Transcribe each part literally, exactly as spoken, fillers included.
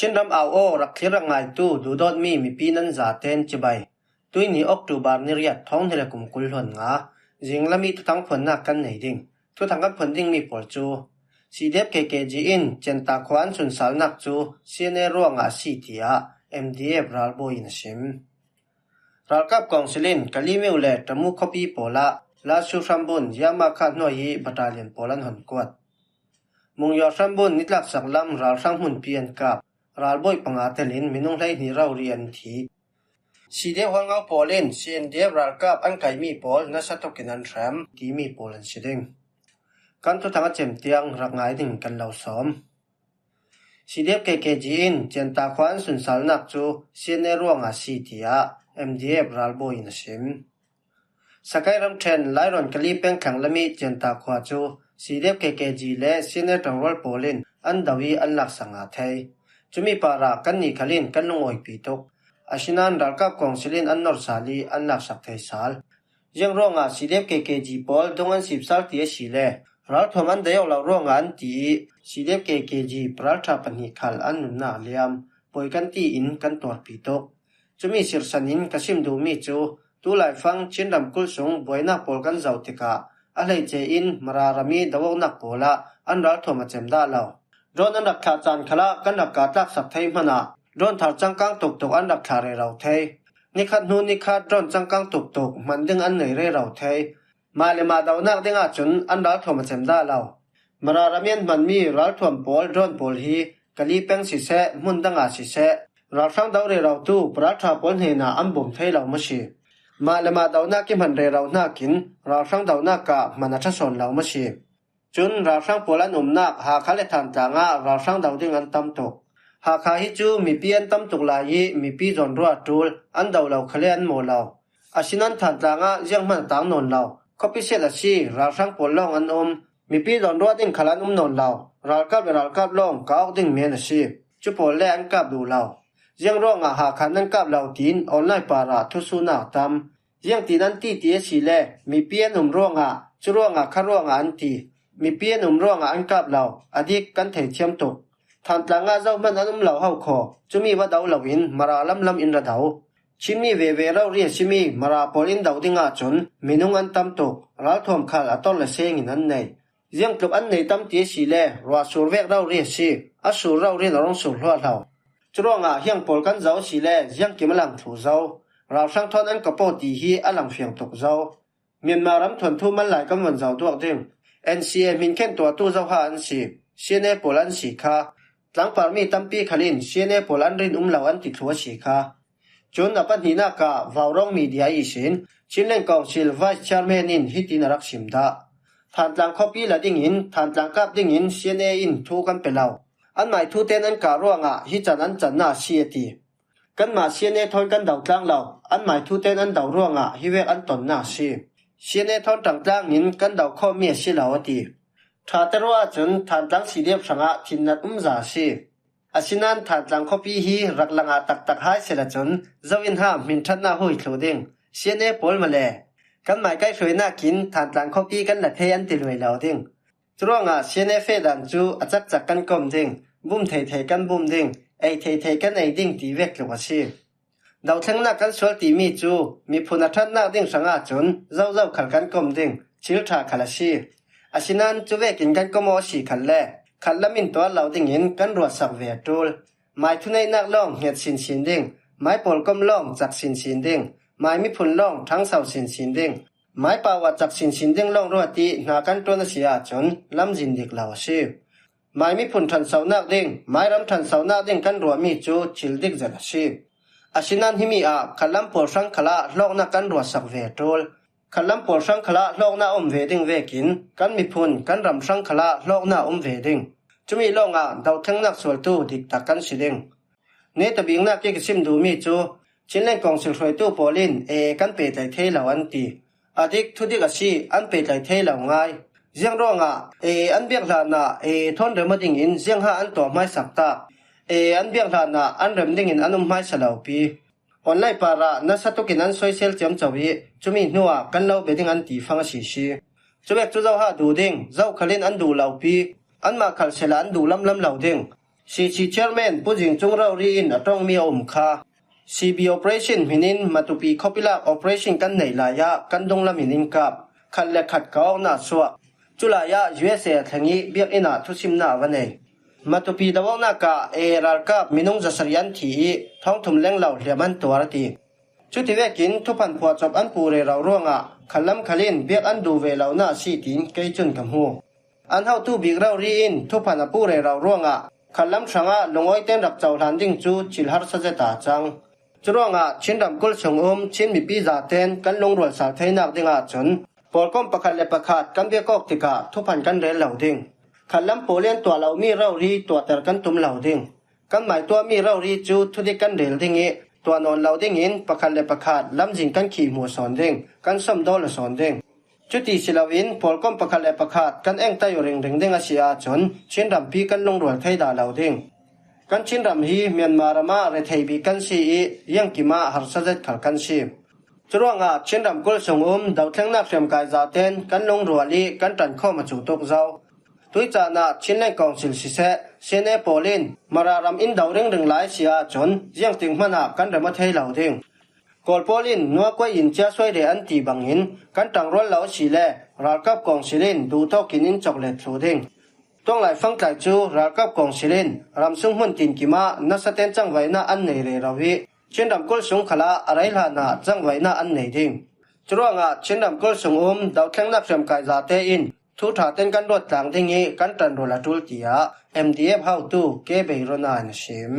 Chin ram au aw rak thlir rak ngaitu duhdawtmi mipi nan zaten cibai. Tuini October ni riat thawng hnih le kum kul hluan nga, zinglam i thuthang phuannak kan nei ding. Thuthang kan phuan dingmi pawl cu, C D F K K G in Cianta khua an sunsalnak cu C N A ruangah a si, tiah M D F ralbawi in a sim. Ralkap kawngsil in Kalemyo le Tamu khuapi pawl ah Lasu hrambun Yamakha hnuai i battalion pawl an hon kuat. Mungyaw hrambun nitlaksak lam ralhrang hmunpi an kap. Ralbawi panga telin minung hleihnih rori an thi. C D F hualngo pawl in C N D F ralkap an kaihmi pawl nasa tukin an hrem, timi pawl an si ding. Kan thuthang a cem tiang rak ngai ding kan lo sawm. C D F K K G in Cianta khua an sunsalnak cu C N A ruangah a si, tiah M D F ralbawi in a sim. Sakai ramṭhen Lairawn Kali peng thlang lam i Cianta khua cu C D F K K G le C N A ṭangrual pawl in an do i an laksak ngah thei. Cumi parah kannih khal in kan lungawipih tuk. Asinain ralkap kawngsil in an nor sal i an laksak thei sal. Ziang ruangah C D F K K G pawl dung an sip sal ti a si le, ralthuam an dai awk lo ruangah an ti i, C D F K K G ralṭha pahnih khal an nunnak liam, pawi kan ti in kan tuarpi tuk. Cumi sirsan in ka sim duhmi cu, tu laifang Chin ramkulh sung buainak pawl kan zoh tikah a hleice in Mara ram i do awknak pawl ah an ralthuam a cem dah lo. Drone an rak thlah caan khalah kan rak katlaksak thei hmanah drone thar cangkang tuktuk an rak thlah rero thei. Nikhat hnu nikhat drone cangkang tuktuk hman ding an nei rero thei. Mah le mah donak ding ahcun an ralthuam a cem dah lo. Mara ram i an hmanmi ralthuam pawl, drone pawl hi Kali peng siseh, hmun dangah siseh, ralhrang do rerotu paralṭha pawl hnenah an bawm thei lo maw si? Mah le mah donak i hman rero hnakin ralhrang donak ah hman a ṭha sawn lo maw si? Cun ralhrang pawl an umnak Hakha le Thantlang ah ralhrang do ding an tam tuk. Hakha hi cu mipi an tam tuk lai i mipi zawnruah a ṭul, an do lo khal le an maw lo. Asinain Thantlang ah zianghman a tang nawn lo. Khuapi siat a si, ralhrang pawl lawng an um. Mipi zawnruah ding khal an um nawn lo. Ralkap le ralkap lawng kah awk ding men a si. Cu pawl le an kap duh lo. Ziang ruangah Hakha nan kap lo tiin online parah thusuhnak a tam. Ziangtin an ti ti a si le, mipi an um ruangah, cu ruangah kha ruangah an ti. Mipi an um ruangah an kap lo, a dik kan theithiam tuk. Thantlang ah zohman an um lo ho khaw, cumi va do loin Mara lamlam in ra do. Chinmi veve rori a simi Mara pawl in do ding ahcun minung an tam tuk, ralthuam khal a tor le seng in an nei. Ziangtluk an nei tam ti a si le, ruah sur vek rori a si, a sur rori in a rung sur hluahlo. Curuangah hiang pawl kan zoh a si le, ziangkim a lang thluh zo. Ralhrang thawn an ka paw ti hi a lang fiang tuk zo. Myanmar ram thuanthu mal lai kan von zoh duak ding. N C A hminkhen tuahtu zoha an si, C N A pawl an si kha. Tlangparmi tampi khal in C N A pawl an rin um lo an ti thluh a si kha. Cun a pahnihnak ah Vaurawng Media ihsin Chinland Council Vice Chairman in hitin a rak sim dah. Thantlang khuapi la dingin, Thantlang kap dingin C N A in thu kan pe lo. Anmai thu tein an kah ruangah hi can an canna a si a ti. Kanmah C N A thawn kan do tlang lo, anmai thu tein an do ruangah hi vek an tonnak a si. C N A thawn ṭangtlang in kan do khawhmi a si lo a ti. Ṭha te ruah ahcun Thantlang C D F hrangah thinnat umza a si. Asinain Thantlang khuapi hi rak langah taktak hai sehla cun zo in ha hminṭhatnak hui thluh ding. C N A pawl male, kanmah kaihhruainak in Thantlang khuapi kan la thei an ti luai lo ding. Curuangah C N A feh dan cu a cakcak kan kom ding, bum theithei kan bum ding, ei theithei kan ei ding ti vek tluk a si. Dothlennak kan sual timi cu miphun a ṭhatnak ding hrangah cun zozo khal kan kom ding, thil ṭha khal a si. Asinain cu vekin kan kom aw a si khalle, khatlam in tuar lo dingin kan ruahsak ve a ṭul. Mai thuneihnak lawng hnget sinsin ding, mai pawlkom lawng cak sinsin ding, mai miphun lawng ṭhangso sinsin ding, mai pau ah cak sinsin ding lawng ruat i hna kan ṭuan a si ahcun lamzin dik lo a si. Mai miphun ṭhansonak ding, mai ram ṭhansonak ding kan ruahmi cu thil dik zet a si. Asinain himi ah khatlam pawl hrang khalah hlawknak kan ruahsak ve a ṭul. Khatlam pawl hrang khalah hlawknak a um ve ding vekin kan miphun, kan ram hrang khalah hlawknak a um ve ding. Cumi lawngah dothlennak sualtu diktak kan si ding. Netabiknak i ka sim duhmi cu Chinland Council hruaitu pawl in A A kan pehtlai thei lo an ti. A dik, thudik a si, an pehtlai thei lo ngai. Ziang ruangah A A an biak hlanah A A thawn rem aw dingin ziangha an tuah hmaisak tak. A A an biak hlanah an rem dingin an um hmaisa lo pi. Online parah nasa tukin an soisel ciamco i cumi hnuah kan lo be ding an ti fang a si si. Cuvek cu zoha duh ding, zo khal in an duh lo pi. Anmah khal sehla an duh lamlam lo ding. C C Chairman Pu Zing Chung Rori in a ṭawngmi a um kha. C B operation hminin Matupi khawpi lak operation kan neih laiah kan dunglam in in kap. Khat le khat ka awkna a suak. Chulaiah U S A a thleng ih biakinn ah thusimna a va nei. Matupi do awknak ah A A ralkap minung zasarih an thi ih thawngthum lenglo hliam an tuar a ti. Cuti vekin thuphan phuahchawp an puh rero ruangah khatlam khal in biak an duh ve lohna a si tiin kei cun ka hmu. An hotu bik rori in thuphan a puh rero ruangah khatlam hrangah lungawite'n rak cohlan ding cu thil harsa zet a cang. Curuangah Chin ramkulh sung um Chin mipi zate'n kan lungrual sal theinak dingah cun pawlkom pakhat le pakhat kan biak awk tikah thuphan kan rel lo ding. Khatlam pawl in tuah lomi rori tuahter kan tum lo ding. Kan maituahmi rori cu thudik kan rel ding ih tuah nawn lo dingin pakhat le pakhat lamzin kan khih hmuh sawn ding, kan sawmdawl a sawn ding. Cuti si loin pawlkom pakhat le pakhat kan engtai uh ringring ding a si ahcun Chin rampi kan lungrual thei dah lo ding. Kan Chin ram hi Myanmar ram ah rethei bik kan si ih ziangkim ah harsa zet khal kan si. Curuangah Chin ramkulh sung um dothlengnak hriamkai zate'n kan lungrual ih kan ṭankhawm a cu tuk zo. Tuih caan ah Chinland Council siseh, C N A pawl in Mara ram in do ringring lai si ahcun ziangtik hmanh ah kan rem aw thei lo ding. Kawl pawl in nuakuai in ciasuai reh an ti bangin kan ṭangrual lo a si le ralkap kawngsil in duhtawk in in cawk let thluh ding. Tuanglai fangtlai cu ralkap kawngsil in ramsung hmun tinkim ah nasate'n cangvaihnak an nei rero ih Chin ramkulh sung khalah a rei hlanah cangvaihnak an nei ding. Curuangah Chin ramkulh sung um dothlengnak hriamkai zate in thu ṭha te'n kan ruat tlang ding ih kan ṭanrual a ṭul, tiah M D F hotu K Beirona in a sim.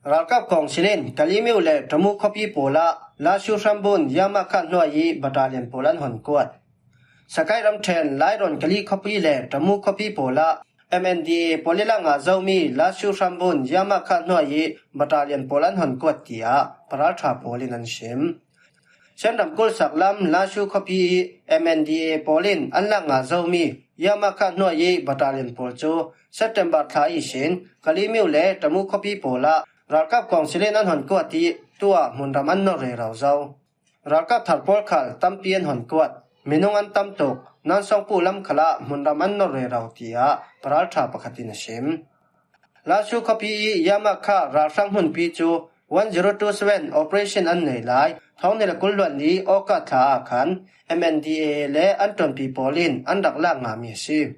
Ralkap kawngsil in Kalaymyo le Tamu khuapi pawl ah Lashu hrambun Yamakha hnuai ih battalion pawl an hon kuat. Sakai ramṭhen Lairawn Kali khuapi le Tamu khuapi pawl ah M N D A pawl ih lak ngah zomi Lashu hrambun Yamakha hnuai ih battalion pawl an hon kuat, tiah paralṭha pawl in an sim. Chin ramkulh saklam Lashu khuapi ih M N D A pawl in an lak ngah zomi Yamakha hnuai ih battalion pawl cu September thla ihsin Kalaymyo le Tamu khuapi pawl ah ralkap kawngsil in an hon kuat ih tuah hmunram an nor rero zo. Ralkap thar pawl khal tampi an hon kuat. Minung an tam tuk. Nansawngpu lam khalah hmunram an nor rero, tiah paralṭha pakhat in a sim. Lashu khuapi ih Yamakha ralhrang hmunpi cu one zero two seven operation an nei lai. Thawng hnih le kul hluan li August thla ah khan M N D A le an ṭuanpi pawl in an rak lak ngahmi a si.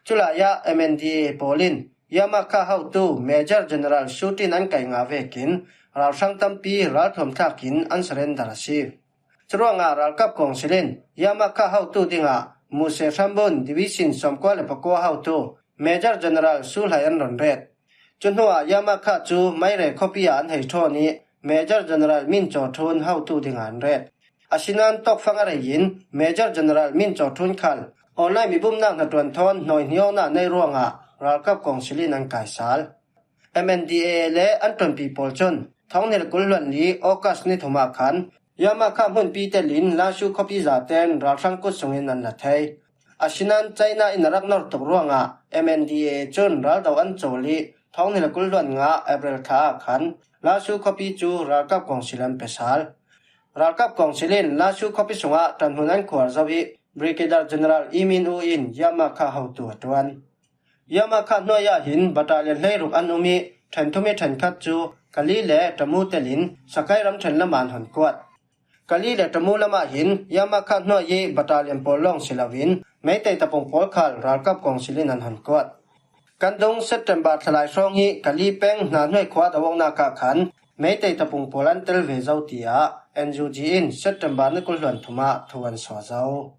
Culai ah M N D A pawl in Yamakha hotu Major General Shu Tin an kaih ngah vekin ralhrang tampi ralthuam thlak in an surrender a si. Curuangah ralkap kawngsil in Yamakha hotu dingah Muse hrambun Division sawmkua le pakua hotu Major General Su Hlai an run ret. Cu hnuah Yamakha cu Maire khuapi ah an hei ṭhawn ih Major General Min Caw Ṭhun hotu dingah an ret. Asinain tawkfang a rei in Major General Min Caw Ṭhun khal online mibumhnak hnaṭuan thawn hnawi hniawknak nei ruangah ralkap kawngsil in an kaisal. M N D A le an ṭuanpi pawl cun thawng hnih le kul hluan li August ni thum ah khan Yamakha hmunpi telin Lashu khuapi zate'n ralhrang kut sungin an la thei. Asinain China in a rak nor tuk ruangah M N D A cun raldo an cawl ih thawng hnih le kul hluan nga April thla ah khan Lashu khuapi cu ralkap kawngsil an pe sal. Ralkap kawngsil in Lashu khuapi sungah ṭanhmun an khuar zo ih Brigadier General Yi Min Oo in Yamakha hotu a ṭuan. Yamakha hnuai ah hin battalion hleiruk an um ih ṭhenthum ih ṭhenkhat cu Kali le Tamu telin Sakai ramṭhen lamah an hon kuat. Kali le Tamu lamah hin Yamakha hnuai ih battalion pawl lawng si loin Meitei tapung pawl khal ralkap kawngsil in an hon kuat. Kan dung September thlalai hrawng ih Kali peng hna hnuai khua do awknak ah khan Meitei tapung pawl an tel ve zo, tiah N U G in September ni kul hluan thum ah thu an suah zo.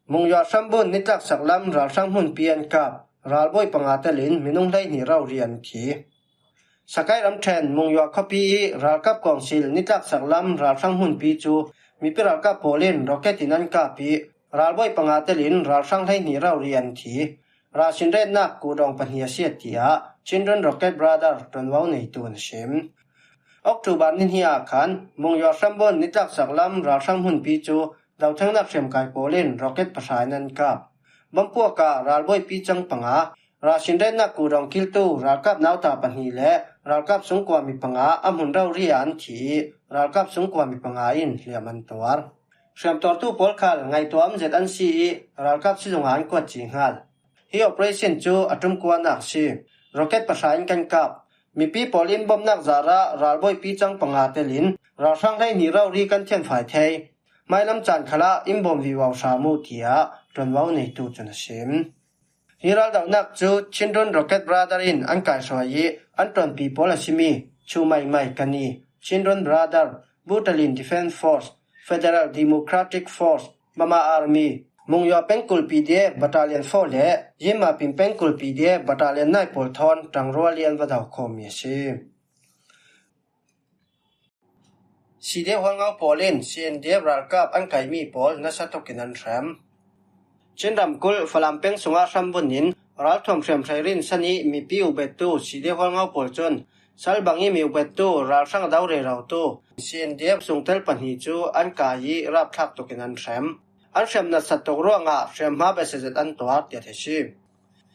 Mungyua hrambun nitlak saklam ralhrang hmunpi an kap, ralbawi panga telin minung hleihnih rori an thi. Sakai ramṭhen Mungyua khuapi ih ralkap kawngsil nitlak saklam ralhrang hmunpi cu mipi ralkap pawl in rocket in an kap ih ralbawi panga telin ralhrang hleihnih rori an thi. Ralsin retnak kuhdawng pahnih a si, tiah Children Rocket Brother ṭuanvo neitu an sim. October ni hnih ah khan Mungyua hrambun nitlak saklam ralhrang hmunpi cu dothlengnak hriamkai pawl in rocket pahra in an kap. Bom puak ah ralbawipi cang panga, ralsin retnak kuhdawng kiltu ralkap nauta pahnih le ralkap sungkuami panga a hmun rori ah an thi ih ralkap sungkuami panga in hliam an tuar. Hriamtuartu pawl khal ngaihtuah um zet an si ih ralkap sizung ah an kuat cih hngal. Hi operation cu a ṭumkuanak a si. Rocket pahra in kan kap. Mipi pawl in bomnak zarah ralbawipi cang panga telin ralhrang hleihnih rori kan thianfai thei. Hmailam caan khalah in bawm vivo hram uh, tiah ṭuanvo neitu cun a sim. Hi raldohnak cu Chindwin Rocket Brother in an kaihruai i an ṭuanpi pawl a simi Chu Mai Mai Kani, Chindwin Brother, Bhutalin Defense Force, Federal Democratic Force, Mama Army, Mungyaw Pengkul P D F Battalion four le Yinmapin Pengkul P D F Battalion nine pawl thawn ṭangrual i an va do khawmmi a si. C D F hualngo pawl in C N D F ralkap an kaihmi pawl nasa tukin an hrem. Chin ramkulh Falam peng sungah hrambun in ralthuam hriamhrei rinsan i mipi ubettu C D F hualngo pawl cun Salbang i mi ubettu ralhrang a do rerotu C N D F sungtel pahnih cu an kai i rapthlak tukin an hrem. An hrem natsat tuk ruangah hriamhma besia zet an tuar, tiah theih a si.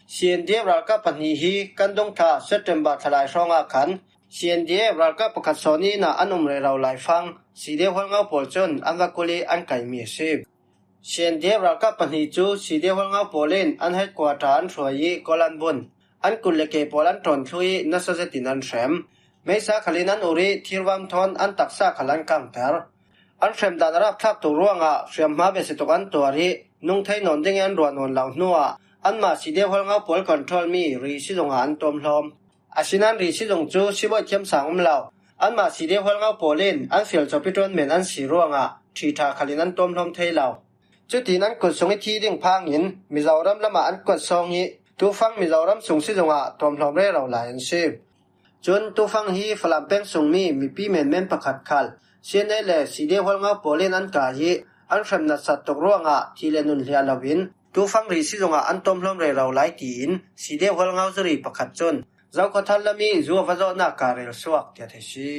C N D F ralkap pahnih hi kan dungthla September thla lai hrawngah khan C N D F ralkap pakhat sawn inn ah an um rero laifang C D F hualngo pawl cun an va kulh i an kaihmi a si. C N D F ralkap pahnih cu C D F hualngo pawl in an headquarter an hruai i Kolan bun an kut le ke pawl an ṭawn thlu i nasa zetin an hrem. Meisa khal in an ur i thirvam thawn an taksa khal an kangter. An hremdan a rapthlak tuk ruangah hriamhma besia tuk an tuar i nung thei nawn ding i an ruah nawn lo hnuah anmah C D F hualngo pawl control mi Ri sizung ah an tuamhlawm. Asinain Ri sizung cu sibawi thiamsang um lo. Anmah C D F hualngo pawl in an fial cawpi ṭuan men an si ruangah ṭhiṭha khal in an tuamhlawm thei lo. Cutin an kut sung i thi ding phangin Mizoram lamah an kuat sawng i tufang Mizoram sung sizung ah tuamhlawm rero lai an si. Cun tufang hi Falam peng sungmi mipi menmen pakhat khal C N A le C D F hualngo pawl in an kai i an hrem natsat tuk ruangah thi le nun hliah loin tufang Ri sizung ah an tuamhlawm rero lai, tiin C D F hualngo zuri pakhat cun Zokhawthar lam i zu a va zawhnak ka rel suak, tiah theih a si.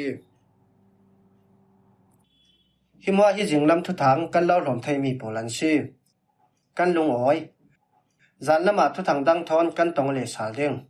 Hi hmuah hi zinglam thuthang kan lo hlawm theimi pawl an si. Kan lungawi. Zan lamah thuthang dang thawn kan tong le sal ding.